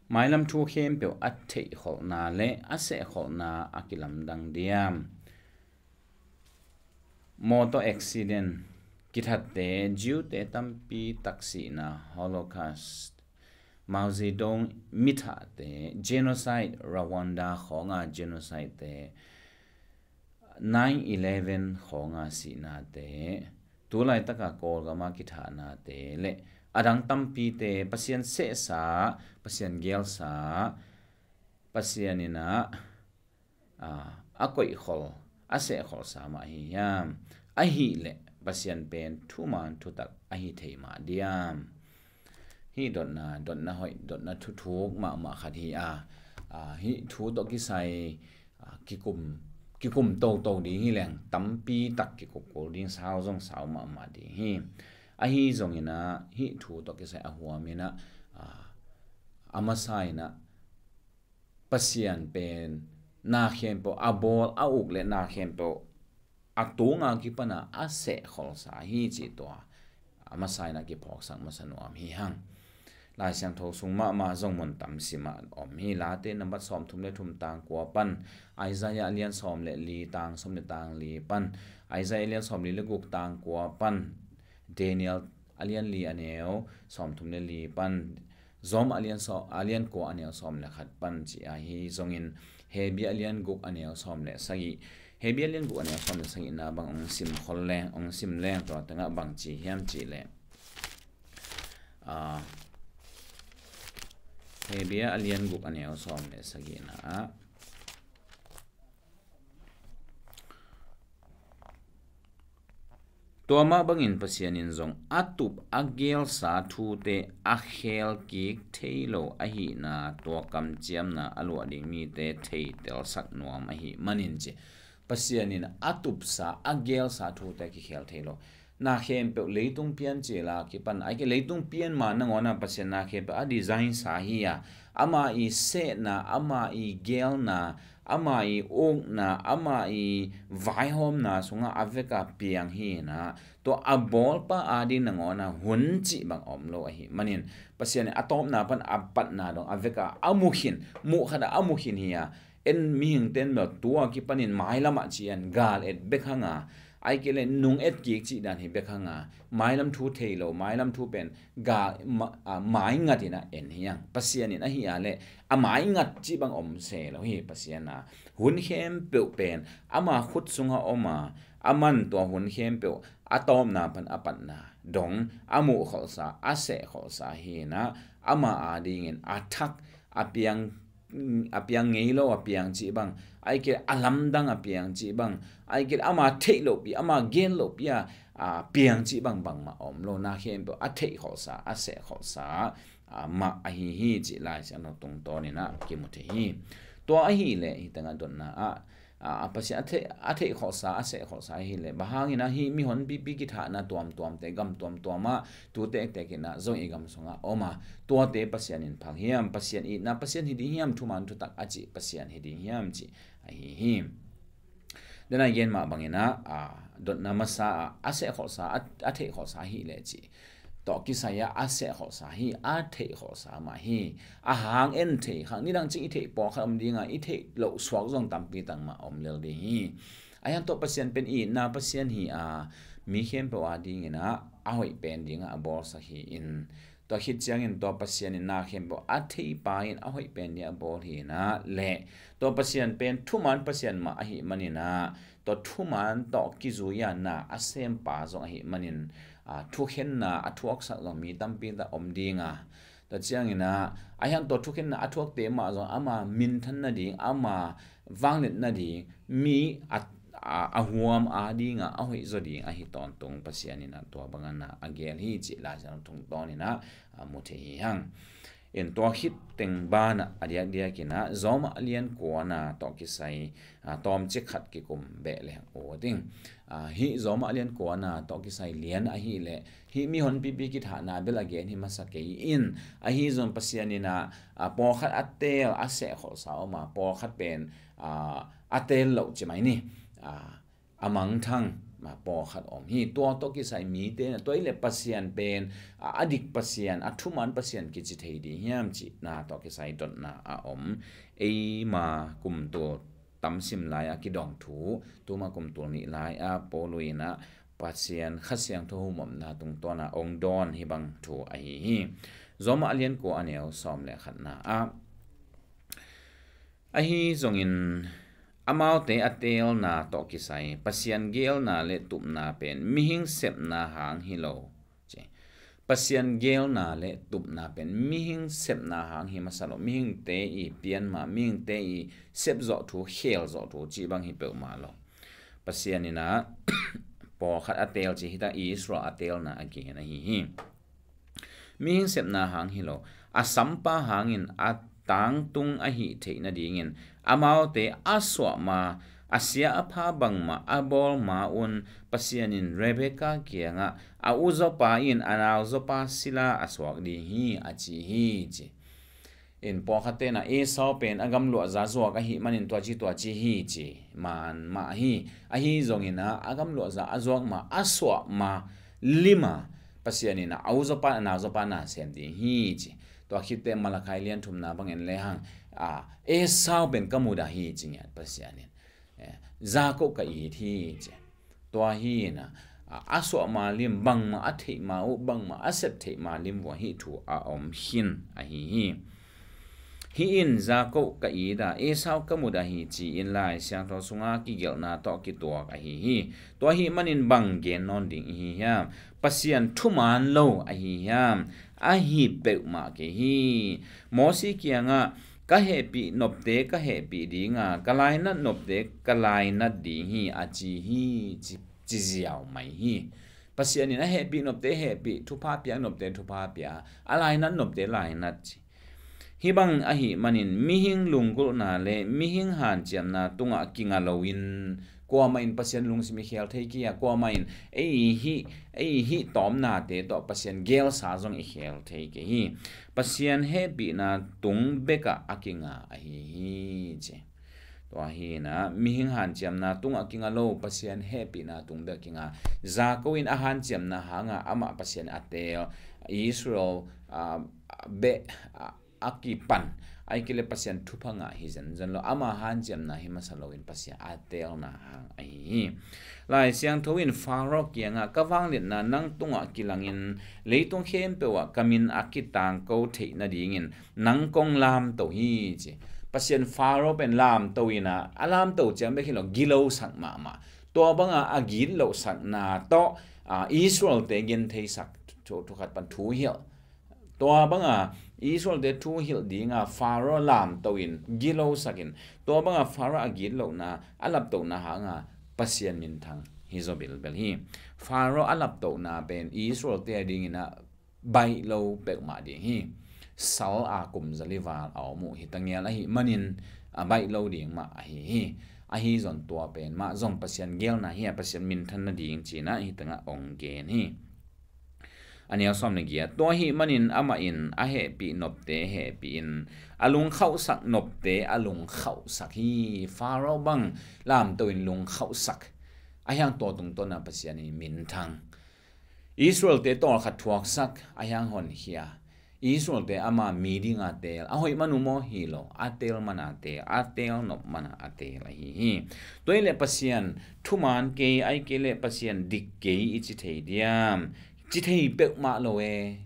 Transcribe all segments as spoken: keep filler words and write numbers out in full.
Mailam thu khempeuh a theihkholhna le a sehkholhna a kilamdang diam? Motor accident kithatte, Jew-te tampi tak sihna, Holocaust, Mao Zedong mithahte, genocide, Rwanda khawnga genocide-te, nine eleven khawnga sihnate, tulaitaka Kawlgama kithahnate le adang tampite, Pasian sehsa, Pasian gelsa, Pasian inah a koihkhol, a sehkholsa mah hi hiam? Ahileh Pasian pen thuman thutak ahi thei mah diam? Hih dotna, dotna hoih, dotna thuthuk mahmah khat hi a, hih thu tawh kisai kikum, kikum toto ding hi leng tampi tak kikupkul ding, sau zong sau mahmah ding hi. Ahi zonginah hih thu tawh kisai a huaminah a masa inah Pasian pen na khempeuh a bawl, a uk le na khempeuh a tunga kipana a sehkholsa hi cih tua a masa inah kiphawksak masa nuam hi hang. Lai Siangtho sung mahmah zong mun tam simah om hi. Late nambat sawmthum le thum tang kua pan, Isaiah a lian sawm le li tang sawm le tang li pan, Isaiah a lian sawm li le guk tang kua pan, Daniel a lian li a neu sawmthum le li pan, Rom a lian, a lian kua a neu sawm le khat pan ci ahi zongin, Hebrew a lian guk a neu sawm le sagih, Hebrew a lian guk a neu sawm le sagihna bang hong sim khol leng, hong sim leng tua tengah bang ci hiam cih leh, Hebrew a lian guk a neu sawm le sagihna ah Tua mah bangin Pasian in zong a tup a gelsa thute a khelkik thei lo ahihna, tua kamciamna a luah ding mite theitelsak nuam ahih manin ci. Pasian in a tupsa a gelsa thute a kikhel thei lo. Na khempeuh leitung pian cila kipan, aike leitung pian ma nangawna Pasian na khempeuh a design sa hi a, ama i sehna, ama i gelna, ama i ukna, ama i vaihawmna sungah a veka piang hi na, tua a bawlpa ading nangawna hun cih bang om lo ahi manin, Pasian in a tawpna pan a patna dong a veka a mukhin, muh khata a mukhin hi a, en mihingten bel tua kipanin mailamah cian gal et bek hanga, aike le nung et kik cih dan hi bek hanga, mailam thu thei lo, mailam thu pen ga, ma, a, maingat in a en hi ang. Pasian in ahi a le a maingat cih bang om se lo hi. Pasian a hun khempeuh pen ama khut sunga om a, aman tua hun khempeuh a tawpna pan a patna dong a muhkholhsa, a sehkholhsa hi na, ama adingin a thak a piang a piang ngei lo a piang cih bang, aike a lamdang a piang cih bang, aike ama theih lohpi, ama gen lohpi a, a piang cih bang bangmah om lo. Na khempeuh a theihkholhsa, a sehkholhsa, a, mah ahi hi cih Lai Siangtho tungtawnin a kimu thei hi. Tua ahileh hi tengah dotna ah, a, a Pasian a theih, a theihkholhsa, a sehkholhsa ahileh bang hangin a hih mihonpipi kithahna tuamtuamte, gam tuamtuamah, tu tektek in a zong i gam sungah om a, tuate Pasian in phak hiam, Pasian itna Pasian hi ding hiam, thuman thutak a cih Pasian hi ding hiam cih ahi hi. Dena i gen mah bangin a, a, dotna masa a, a sehkholhsa, a, a theihkholhsa hi leh cih tawh kisai a, a sehkholhsa hi, a theihkholhsa mah hi. A hang en thei khang, nidang cing i theih pawlkhat om dinga, i theih loh suak zong tampi tang mah om lel ding hi. A hiang tawh Pasian pen itna Pasian hi a, mi khempeuh adingin a, a hoih pen dinga a bawlsak hi in, tua khit ciangin tua Pasian in na khempeuh a theipa in a hoih pen dinga a bawl hi na le, tua Pasian pen thuman Pasian mah ahi manin a, tua thuman tawh kizui a na a sempa zong ahi manin, a, thukhenna a thuaksak zong mi tampi tak om dinga, tua ciangin a, a hiang tua thukhenna a thuakte mah zong ama minthan nading, ama vangliat nading, mi a, a, a huam adinga a hoih zaw ding ahi tawntung Pasian in a tua bangana a gel hi cih Lai Siangtho tungtawnin a, a mu thei hi hang. In tua khit teng banah a diakdiakin a Rom a lian kuana tawh kisai, a, tawmcik khat kikum beh leng uh ding. A, hih Rom a lian kuana tawh kisai lian ahileh hih mihonpipi kithahna bel a gen hi masa kei in, ahi zong Pasian in a, a, pawlkhat a teel a sehkholhsa om a, pawlkhat pen, a, a teel loh ci mai ni. A, a mangthang, ma pawlkhat om hi. Tua tawh kisai mite na tua i le Pasian pen a, a dik Pasian, a thuman Pasian kici thei ding hiam cihna tawh kisai dotna a om. Eima kumtul tam sim lai a kidong thu, tuma kumtul nih lai a Paul in a Pasian Kha Siangtho humopna tungtawn a ong dawn hi bang thu ahi hi. Roma a lian kua a neu sawm le khatna ah, ahi zongin amaute a teelna tawh kisai Pasian geelna le tupna pen mihing sepna hang hi lo. Ci. Pasian geelna le tupna pen mihing sepna hang hi masa lo. Mihingte i pianma, mihingte i sepzawh thu, kheelzawh thu cih bang hi peuhmah lo. Pasian in a pawlkhat a teel ci hi ta, Israel a teelna a gen ahi hi. Mihing sepna hang hi lo, a sampa hangin a tangtung a hih theih nadingin amaute a suahma, a sia a pha bangmah a bawl ma-un Pasian in Rebekah kiangah a u zawpa in a nau zawpa sila a suak ding hi a ci hi ci. In pawlkhatte na Esau pen a gamluahza zuak ahih manin tua ci tua ci hi ci man mah hi. Ahi zongin a, a gamluahza a zuak ma, a suah ma lima Pasian in a u zawpa, a nau zawpa na sem ding hi ci. Tua khitte Malakai lian thumna bangin lehang a, Esau pen ka mudah hi ci ngiat Pasian in. Eh, Jakob ka it hi ci. Tua hi na, a, a suah ma lim, bangmah a theih ma uh, bangmah a sep theih ma lim vua hih thu a om khin ahi hi. Hih in Jakob ka it a, Esau ka mudah hi ci-in Lai Siangtho sunga kigelhna tawh kituak ahi hi. Tua hih manin bang gen nawn ding ihi hiam? Pasian thuman lo ahi hiam? Ahi peuhmah kei hi. Mosi kiangah ka hehpih nopte ka hehpih dinga, ka lainat nopte ka lainat ding hi a ci hi, ci, ci ziau mai hi. Pasian in a hehpih nopte hehpih, thupha piak nopte thupha pia, a lainat nopte lainat ci. Hih bang ahih manin mihing lunggulhna le mihing hanciamna tungah kinga loin, kuamah in Pasian lungsim i khel thei kei a, kuamah in ei hih, ei hih tawmnate tawh Pasian gelsa zong i khel thei kei hi. Pasian hehpihna tung bekah a kinga ahi hi ci. Tua hi na, mihing hanciamna tungah kinga lo, Pasian hehpihna tung bekah kinga. Jakob in a hanciamna hanga amah Pasian a teel, Israel, ah, beh, ah, a kipan, ahih kei le Pasian thupha ngah hi zenzen lo. Ama hanciamna hi masa loin Pasian a teelna hang ahi hi. Lai Siangtho in Faro kiangah ka vangliatna nang tungah kilangin leitung khempeuh ah ka min a kitangko theih nadingin nang kong lamto hi ci. Pasian Faro pen lamto in a, a lamto ciang bek hi lo, gilosak mahmah. Tua banga a gitlohsakna tawh, ah, Israel-te gentheisak thu, thu khat pan thu hilh. Tua banga Israel-te thu hilh dinga Faro lamto in, gilosak in, tua banga Faro a gitlohna, a laptohna hanga Pasian minthang hi zaw bilbel hi. Faro a laptohna pen Israel-te a dingin a baih lo peuhmah ding hi. Sal a kum zali val a om uh hi ta ngial ahih manin a baih lo ding mah ahi hi. Ahi zong tua pen mah zong Pasian geelna hi a, Pasian minthan nading cihna hi tangah ong gen hi. A neu sawm le giat, tua ahih manin amah in a hehpih nopte hehpih in, a lungkhauhsak nopte a lungkhauhsak hi. Faro bang lamto in lungkhauhsak, a hiang tua tungtawna Pasian in minthang. Israel-te tawlkhat thuaksak, a hiang honkhia. Israel-te ama mi dinga teel, a hoih man uh maw hi lo, a teel mana teel, a teel nop mana a teel ahi hi. Tua ahih leh Pasian thuman kei, ahih kei leh Pasian dik kei i ci thei diam? Ci thei peuhmah lo e.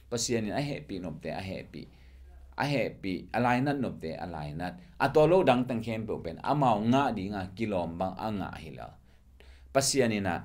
Pasian in a hehpih nopte a hehpih, a hehpih, a lainat nopte a lainat, a tua lo dangteng khempeuh pen amau ngah dinga kilawm bang a ngah hi lo. Pasian in a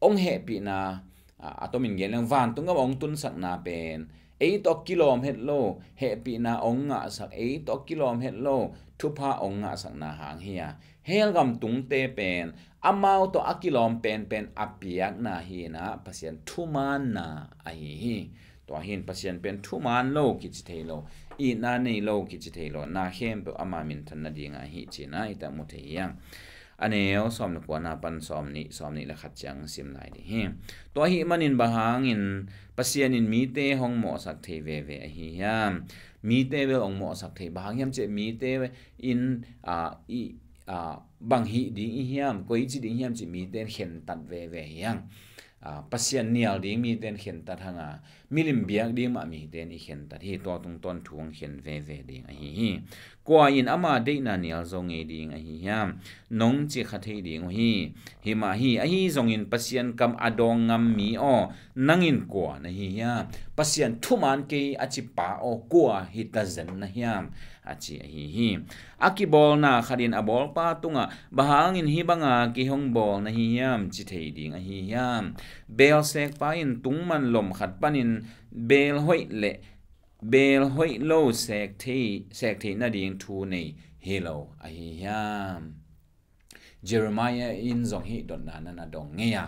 ong hehpihna, a, a tomin gen leng vantung gam ong tunsakna pen ei tawh kilawm het lo, hehpihna ong ngahsak, ei tawh kilawm het lo, thupha ong ngahsakna hang hi a, hell gam tungte pen amau tawh a kilawm penpen a piakna hi na, Pasian thumanna ahi hi. Tua hin Pasian pen thuman lo kici thei lo, itna nei lo kici thei lo, na khempeuh ama minthan nadinga hi cihna i tak mu thei hi hang. A neu sawm le kuana pan sawm nih, sawm nih le khat ciang sim lai ding hi. Tua ahih manin bang hangin Pasian in mite hong mawhsak thei veve ahi hiam? Mite bel hong mawhsak thei, bang hang hiam cih leh mite in, a, i, ah, bang hih ding i hiam, koi ci ding hiam cih mite in khentat veve hi hang. Ah, Pasian nial ding mite in khentat hang a, milim biak ding mah mite in i khentat hi. Tua tungtawn thu hong khen veve ding ahi hi. Kua in ama deihna nial zo ngei ding ahi hiam? Nong ci kha thei ding uh hi. Hi mah hi, ahi zongin Pasian kam a dawng ngam mi aw, nang in kua na hi hiam? Pasian thuman kei a ci pa aw, kua hi ta zen na hiam? A ci ahi hi. A kibawlna khat in a bawlpa tungah, bang hangin hih banga kei hong bawl na hi hiam, ci thei ding ahi hiam? Beelsekpa in tungman lom khat panin beel hoih le beel hoih lo sek thei, sek theih nading thu nei hi lo ahi hiam? Jeremiah in zong hih dotna na na dong ngei a,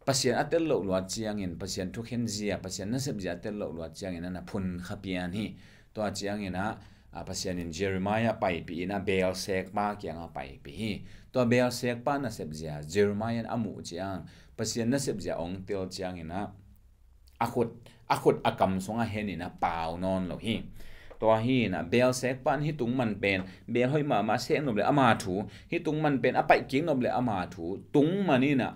Pasian a tel loh luat ciangin, Pasian thukhen zia, Pasian nasep zia a tel loh luat ciangin a na phun kha pian hi. Tua ciangin ah, a, Pasian in Jeremiah paipih in a beelsekpa kiangah paipih hi. Tua beelsekpa nasep zia Jeremiah in a muh ciang, Pasian nasep zia ong tel ciangin ah, a khut, a khut a kam sungah hen in a pau nawn lo hi. Tua hi in a beelsekpa in hih tungman pen beel hoih mahmah sek nop le ama thu, hih tungman pen a paih kik nop le ama thu, tungman in a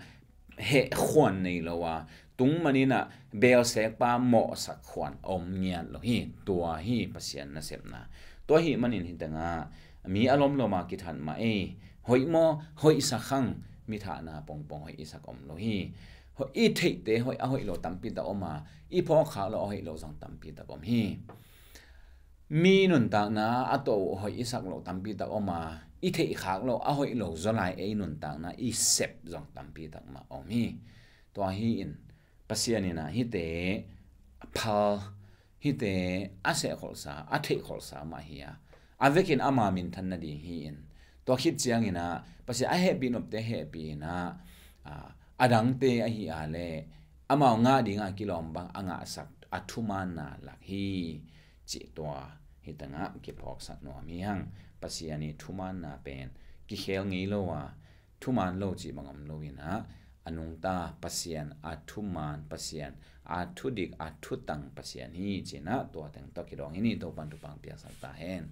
heh khuan nei lo a, tungman in a beelsekpa mawhsak khuan om ngiat lo hi. Tua hi Pasian nasepna. Tua hi manin hih tengah mi a lomlom a kithat mah ei, hoih maw, hoihsak hang, mi thahna pongpong hoih i sak om lo hi. Hoih, i theihte hoih a hoih lo tampi tak om a, i phawkkhak lo a hoih lo zong tampi tak om hi. Mi nuntakna a to hoih i sak lo tampi tak om a, i theihkhak lo a hoih lo zaw lai ei nuntakna i sep zong tampi tak mah om hi. Tua hi in Pasian in a hihte a phal, hihte a sehkholhsa, a theihkholhsa mah hi a, a vekin ama minthan nading hi in, tua khit ciangin ah Pasian a hehpih nopte hehpih in ah, a, a dangte ahi a le amau ngah dinga kilawm bang a ngahsak a thumaanna lak hi, cih tua hih tengah kiphawksak nuam hi hang. Pasian i thumaanna pen kikhel ngei lo a, thumaan lo cih bang om lo in ah, a nungta Pasian, a thumaan Pasian, a thudik, a thutang Pasian hi ci in ah tua teng tawh kidawng hi ni. Topan thupha piaksak ta hen.